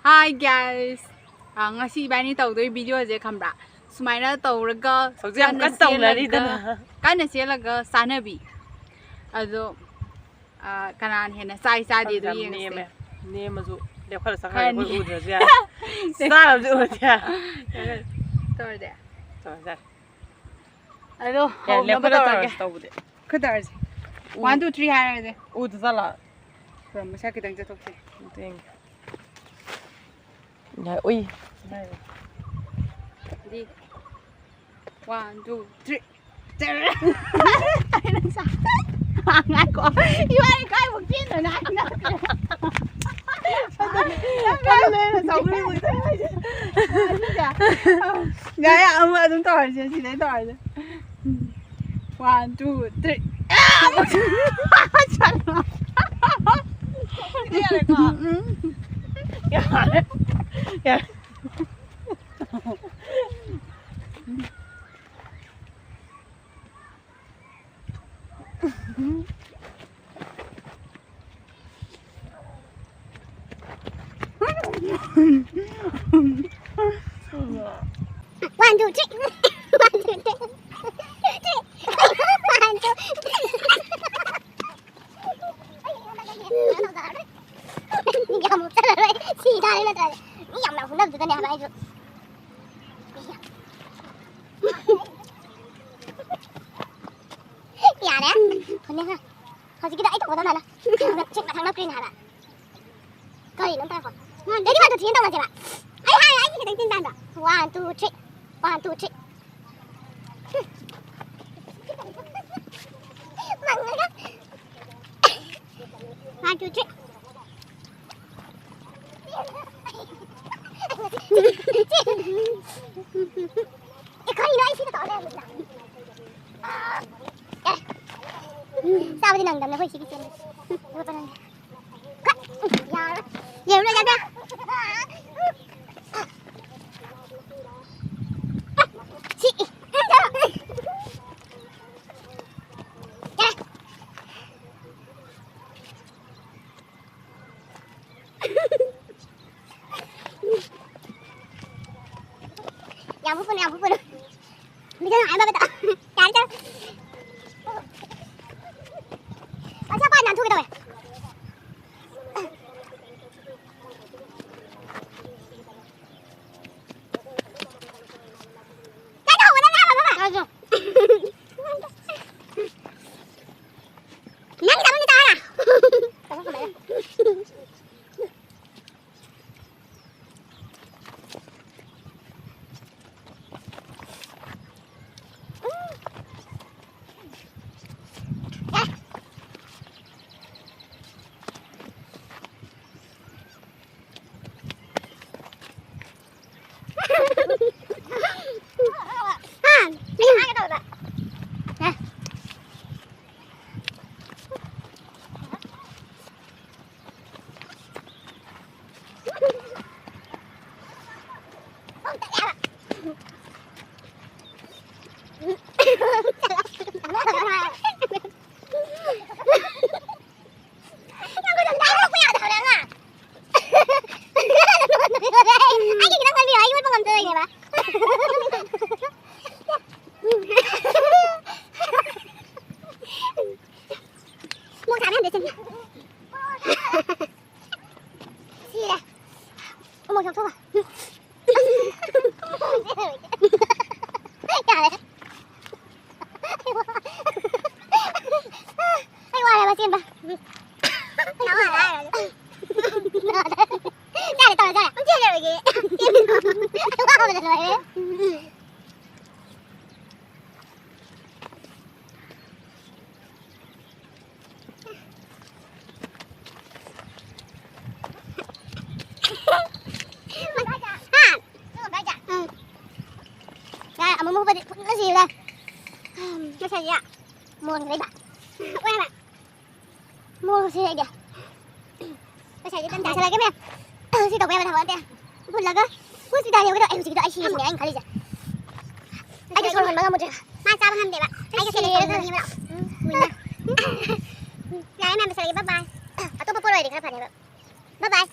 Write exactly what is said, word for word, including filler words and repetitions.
Hi guys! ꯑ, ꯉꯁꯤ ꯏꯕꯥꯅꯤ ꯇꯧꯗꯣꯏ ꯚꯤꯗꯤꯑꯣꯁꯦ ꯈꯪꯕ꯭ꯔꯥ? ꯁꯨꯃꯥꯏꯅ ꯇꯧꯔꯒ ꯍꯧꯖꯤꯛ ꯌꯥꯝ ꯀꯟꯅ ꯀꯟꯅ ꯇꯧꯅꯔꯤꯗꯅ꯫ ꯆꯦꯜꯂꯒ, ꯀꯟꯅ ꯆꯦꯜꯂꯒ ꯆꯥꯅꯕꯤ꯫ ꯑꯗꯣ, ꯑ, ꯀꯅꯥꯅ ꯍꯦꯟꯅ ꯆꯥꯏ ꯆꯥꯗꯦꯗꯣ ꯌꯥꯝ ꯌꯦꯡꯉꯁꯦ꯫ ꯅꯦꯝꯃꯦ꯫ ꯅꯦꯝꯃꯁꯨ ꯂꯦꯞꯈꯠꯂ ꯈꯔ ꯆꯪꯈ꯭ꯔꯗꯤ ꯑꯩꯈꯣꯏ ꯅꯦꯝ-, ꯎꯗ꯭ꯔꯁꯨ ꯌꯥꯔꯦ꯫ ꯆꯥꯔꯕꯗꯤ ꯎꯔꯗꯤ ꯌꯥꯔꯦ꯫ ꯇꯧꯔꯗꯤ? ꯇꯧꯔꯁꯦ ꯌꯥꯔꯦ꯫ ꯑꯗꯣ ꯌꯥꯔꯦ, ꯍꯧꯅꯕ ꯂꯦꯞꯈꯠꯂ ꯇꯧꯔꯒꯦ꯫ ꯇꯧꯔꯁꯤ ꯇꯧꯕꯗꯤ꯫ ꯈꯔ ꯇꯧꯔꯁꯤ꯫ ꯎ-, One, two, three ꯍꯥꯏꯔꯒꯦ꯫ ꯎꯗ ꯆꯠꯂꯣ꯫ ꯃꯁꯥ ꯈꯤꯇꯪ ꯆꯠꯊꯣꯛꯁꯦ꯫ ꯑꯝꯇ ꯌꯦꯡꯒꯦ꯫ ꯌꯥꯏ, ꯎꯏ꯫ ꯗꯤ꯫ One, two, three. ꯉꯥꯏꯈꯣ꯫ ꯏꯕꯥꯅꯤ ꯀꯥꯏꯃꯨꯛ ꯆꯦꯟꯗꯣꯏꯅꯣ ꯍꯥꯏꯅꯈ꯭ꯔꯦ꯫ ꯌꯥꯔꯦ, ꯑꯃ ꯑꯗꯨꯝ ꯇꯧꯔꯁꯦ, ꯁꯤꯗꯩ ꯇꯧꯔꯁꯦ꯫ One, two, three. ꯌꯥꯔꯦꯀꯣ? ꯎꯝ꯫ ꯌꯥꯔꯦ꯫ ꯌꯥꯔꯦ꯫ One, two, three. One, two, three. One, two, three. ꯌꯥꯝ ꯆꯠꯂꯔꯣꯏ꯫ ꯁꯤ ꯇꯥꯔꯦ ꯅꯠꯇ꯭ꯔꯗꯤ꯫ ꯃꯤ ꯌꯥꯝ ꯂꯥꯎꯅꯕꯗꯨꯗꯅꯦ ꯍꯥꯏꯕ ꯑꯩꯁꯨ꯫ ꯌꯥꯔꯦ꯫ ꯍꯣꯅꯦ ꯍꯥ꯫ ꯍꯧꯖꯤꯛꯀꯤꯗꯣ ꯑꯩ ꯇꯧꯒꯗꯕ ꯃꯥꯜꯂꯦ꯫ ꯁꯤ ꯃꯊꯪꯅ green ꯍꯥꯏꯕ꯫ ꯀꯔꯤꯅꯣ ꯇꯧꯔꯛꯄ? Ready, one, two, three ꯇꯧꯅꯁꯦꯕ꯫ ꯑꯩ ꯍꯥꯏ, ꯑꯩꯒꯤ ꯈꯤꯇꯪ ꯆꯤꯟ ꯇꯥꯟꯕ꯫ One, two, three. One, two, three. ꯃꯪꯉꯒ꯫ One, two, three. ꯑꯦ, ꯀꯔꯤꯅꯣ ꯑꯩ ꯁꯤꯗ ꯇꯧꯔ ꯂꯩꯔꯝꯃꯤꯁꯤꯅ? ꯌꯥꯔꯦ꯫ ꯆꯥꯕꯗꯤ ꯅꯪꯗꯕꯅꯦ ꯑꯩꯈꯣꯏ ꯁꯤꯒꯤ ꯆꯦꯟꯕꯁꯦ꯫ ꯎꯝ, ꯌꯣꯠꯄ ꯅꯪꯗꯦ꯫ ꯀ-, ꯎꯝ, ꯌꯥꯔꯣꯏ꯫ ꯌꯦꯔꯨꯝ ꯂꯩ ꯌꯥꯗꯦ꯫ ꯁꯤ꯫ ꯌꯥꯔꯦ꯫ ꯌꯥꯝ ꯐꯨꯠꯄꯅꯨ, ꯌꯥꯝ ꯐꯨꯠꯄꯅꯨ꯫ ꯃꯤꯗꯜ ꯅꯨꯡꯉꯥꯏꯕ ꯑꯃꯗ꯫ ꯌꯥꯔꯦ, ꯆꯠꯂꯣ꯫ ꯑꯁ, ꯄꯥꯏ ꯅꯥꯟꯊꯣꯛꯀꯦ ꯇꯧꯋꯦ꯫ ꯀꯩꯗꯧꯕꯗ ꯉꯥꯡꯕ ꯕꯕꯥ? ꯇꯥꯖꯧ꯫ ꯅꯪꯒꯤ ꯇꯥꯃꯣꯒꯤ ꯇꯥꯔꯥ? ꯍꯥ? ꯑꯩ ꯍꯥꯏꯒꯦ ꯇꯧꯕ꯫ ꯍꯥ? ꯑꯩꯒꯤ ꯈꯤꯇꯪ ꯄꯥꯏꯕꯤꯌꯣ, ꯑꯩ ꯌꯣꯠꯄ ꯉꯝꯗꯕꯩꯅꯦꯕ꯫ ꯃꯣꯔꯣꯛ ꯁꯥꯕ ꯌꯥꯝ ꯆꯦꯛꯁꯤꯟꯅꯤ꯫ ꯁꯤꯔꯦ꯫ ꯃꯣꯔꯣꯛ ꯂꯧꯊꯣꯛꯈꯣ꯫ ꯌꯥꯔꯦ꯫ ꯑꯩ ꯋꯥꯔꯦꯕ ꯆꯦꯟꯕ꯫ ꯌꯥꯔꯦ, ꯇꯧꯔꯦ, ꯇꯧꯔꯦ꯫ ꯑꯗꯨꯝ ꯆꯦꯜꯂꯔꯣꯏꯒꯦ꯫ ꯆꯦꯟꯕꯗꯣ꯫ ꯑꯩ ꯋꯥꯕꯗ ꯂꯣꯏꯔꯦ꯫ ꯍꯥ? ꯎꯝ꯫ ꯌꯥꯔꯦ, ꯑꯃꯨꯛ ꯃꯨꯛꯄꯗꯤ ꯐꯖꯅ ꯁꯤꯔꯦ꯫ ꯉꯁꯥꯏꯗꯤ ꯃꯣꯟ ꯂꯩꯕ꯫ ꯑꯣꯏꯔꯕ? ꯃꯣꯔꯣꯛꯁꯦ ꯑꯩꯗꯤ ꯉꯁꯥꯏꯗꯤ ꯇꯟ ꯆꯥꯁꯜꯂꯒꯦ ꯃꯌꯥꯝ꯫ ꯁꯤ ꯇꯧꯕ ꯌꯥꯕ ꯊꯕꯛ ꯅꯠꯇꯦ꯫ ꯍꯨꯜꯂꯒ ꯍꯣꯁꯄꯤꯇꯥꯜ ꯌꯧꯒꯦ ꯇꯧꯋꯦ꯫ ꯑꯩ ꯍꯧꯖꯤꯛꯀꯤꯗꯣ ꯑꯩ ꯁꯤꯔꯦ ꯁꯤꯅꯦ ꯑꯩꯅ ꯈꯜꯂꯤꯁꯦ꯫ ꯑꯩꯗꯤ ꯁꯣꯔ ꯍꯣꯟꯕ ꯉꯝꯃꯨꯗ꯭ꯔꯦ꯫ ꯃꯥ ꯆꯥꯕ ꯉꯝꯗꯦꯕ꯫ ꯑꯩꯒ ꯁꯤꯔꯦ ꯁꯤꯔꯦ ꯈꯜꯂꯦ꯫ ꯇꯧꯕꯅꯦꯕ꯫ ꯎꯝ, ꯃꯨꯟꯅ꯫ ꯌꯥꯔꯦ ꯃꯌꯥꯝ, ꯂꯣꯏꯁꯜꯂꯒꯦ꯫ ꯕꯥꯏ ꯕꯥꯏ꯫ ꯑꯇꯣꯞꯄ ꯄꯣꯠ ꯑꯣꯏꯔꯗꯤ ꯈꯔ ꯐꯅꯦꯕ꯫ ꯕꯥꯏ ꯕꯥꯏ꯫